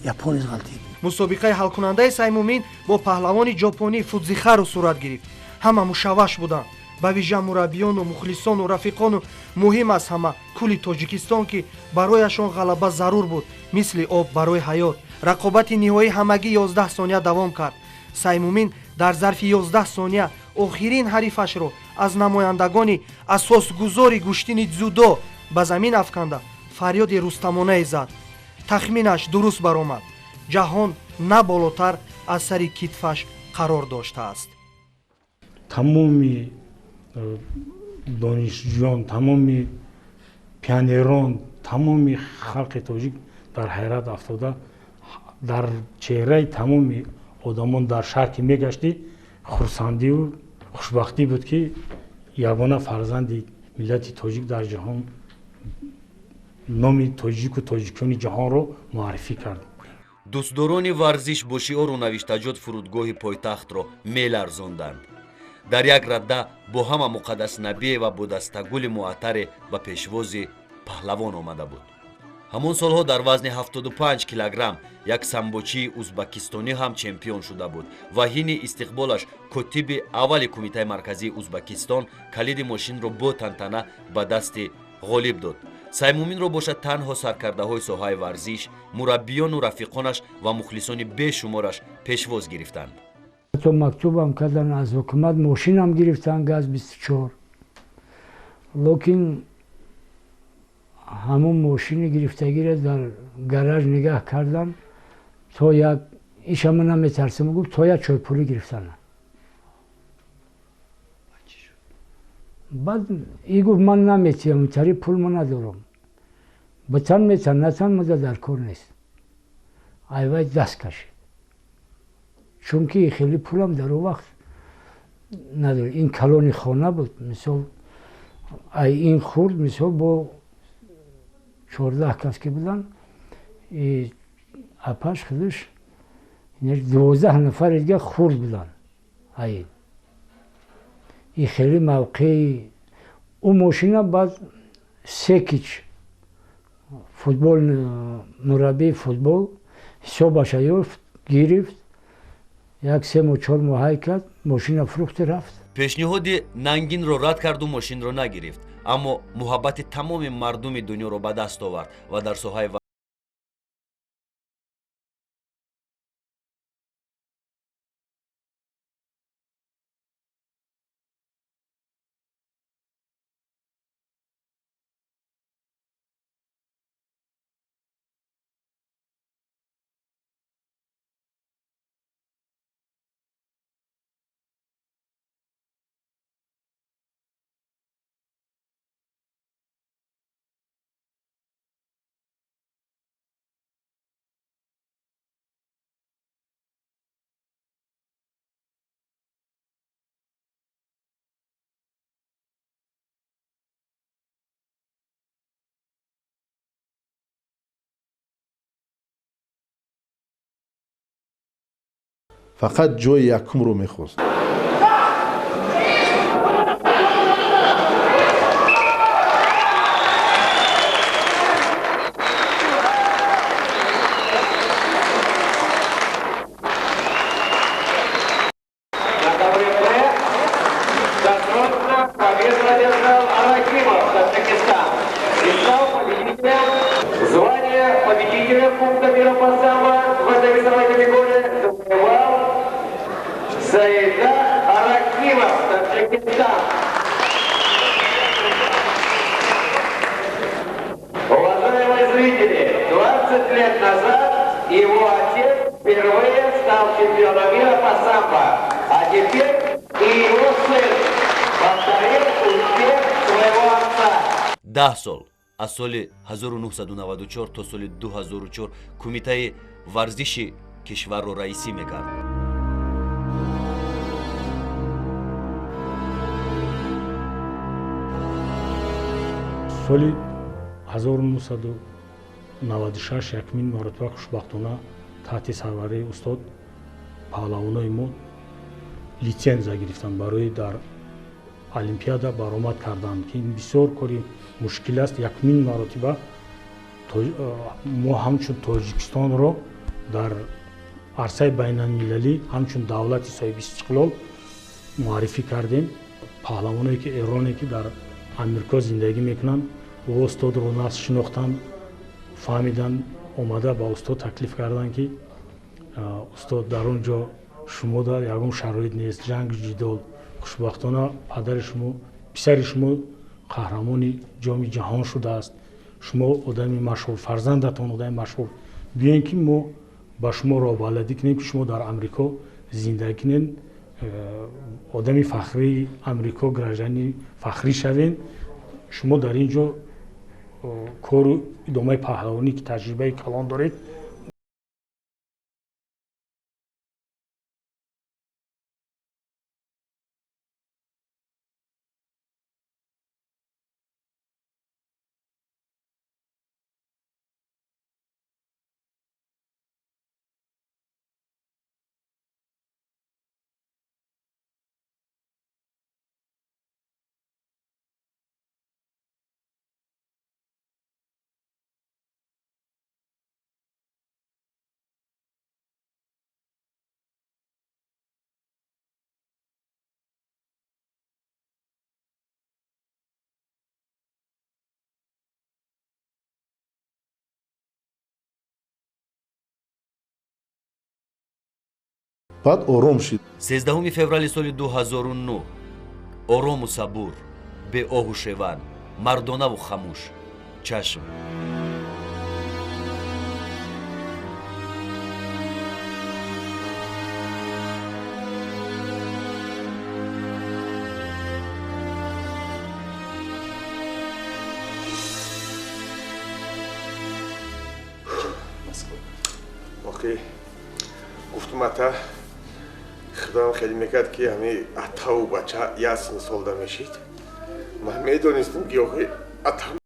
японец ғалтид. Мусобиқаи ҳалкунандаи Саймумин бо паҳлавони ҷопонӣ Фудзихаро сурат гирифт. Ҳама мушавваш буданд, ба вижа мураббиёну мухлисону рафиқону муҳим аз ҳама кулли Тоҷикистон, ки барояшон ғалаба зарур буд, мисли об барои ҳаёт. Рақобати ниҳоӣ ҳамагӣ 11 сония давом кард. Саймумин дар зарфи 11 сония Охирин ҳарифашро аз намояндагони асосгузори гӯштини дзюдо ба замин афканда фарёди рустамонае зад. Тахминаш дуруст баромад. Ҷаҳон на болотар аз сари китфаш қарор доштааст. Тамоми донишҷӯён, тамоми пионерон, тамоми халқи тоҷик дар ҳайрат афтода, дар чеҳраи тамоми одамон дар шаҳр ки мегаштӣ, хурсандию хушбахтӣ буд, ки ягона фарзанди миллати тоҷик дар ҷаҳон номи тоҷику тоҷикони ҷаҳонро муаррифӣ кард. Дӯстдорони варзиш бо шиору навиштаҷот фурудгоҳи пойтахтро меларзонданд. Дар як радда бо ҳама Муқаддас Набиева бо дастагули муаттаре ба пешвози паҳлавон омада буд. Ҳамон солҳо дар вазни 75 килограмм як самбочии узбакистонӣ ҳам чемпион шуда буд ва ҳини истиқболаш котиби аввали Кумитаи марказии Узбакистон калиди мошинро бо тантана ба дасти ғолиб дод. Саймуминро бошад танҳо саркардаҳои соҳаи варзиш, мураббиёну рафиқонаш ва мухлисони бешумораш пешвоз гирифтанд. Ҳатто мактубам кардан, аз ҳукумат мошинам гирифтан, газ 24. Лекин ҳамон мошини гирифтагиро дар гараж нигаҳ кардан, то як ишама наметарсам, гуфт, то як чойпулӣ гирифтан. Баъд и гуфт, ман наметиҳам, тари пул ма надорам. Битан метан, натан мада дар кор нест. Айвай даст кашид. Чунки хеле пулам дар он вақт надор. Ин калони хона буд, мисол, ай ин хурд, мисол, бо 14 кас ки буданд, апаш худаш 12 нафари дига хурд буданд. Ай и хеле мавқеи ӯ мошина. Баъд Секич, футбол, мураббии футбол, ҳисобаша ёфт, гирифт, як 3 моҳ, 4 моҳ ҳай кард, мошина фурӯхти, рафт. Пешниҳоди нангинро рад карду мошинро нагирифт, аммо муҳаббати тамоми мардуми дунёро ба даст овард ва дар соҳаи фақат ҷои якумро мехост. Даҳ сол аз соли 1994 то соли 2004 кумитаи варзиши кишварро раисӣ мекард. Соли 1996 якумин маротиба хушбахтона таҳти сарварии устод паҳлавонои мо литсензия гирифтанд барои дар олимпиада баромад карданд, ки ин бисёр кори мушкил аст. Якумин маротиба мо ҳамчун Тоҷикистонро дар арсаи байналмилалӣ ҳамчун давлати соҳиби истиқлол муаррифӣ кардем. Паҳлавоное ки эроне ки дар Амрико зиндагӣ мекунанд, ӯ устодро нас шинохтанд, фаҳмиданд, омада ба устод таклиф карданд, ки устод, дар он ҷо шумо дар ягон шароит нест, ҷанг ҷидол, Хушбахтона падари шумо, писари шумо қаҳрамони ҷоми ҷаҳон шудааст. Шумо одами машҳур, фарзандатон одами машҳур. Биёем ки мо ба шумо роҳбаладӣ кунем, ки шумо дар Амрико зиндагӣ кунед, одами фахрии Амрико, гражданини фахрӣ шавед. Шумо дар ин ҷо кору идомаи паҳлавонӣ, ки таҷрибаи калон доред. Баъд ором шид. 13 феврали соли 2009 орому сабур, беоҳу шеван, мардонаву хамӯш, чашм. Охи гуфтум, ата, худам хеле мекард, ки ҳами атаву бача як син солда мешид. Ман медонистам, ки охи атам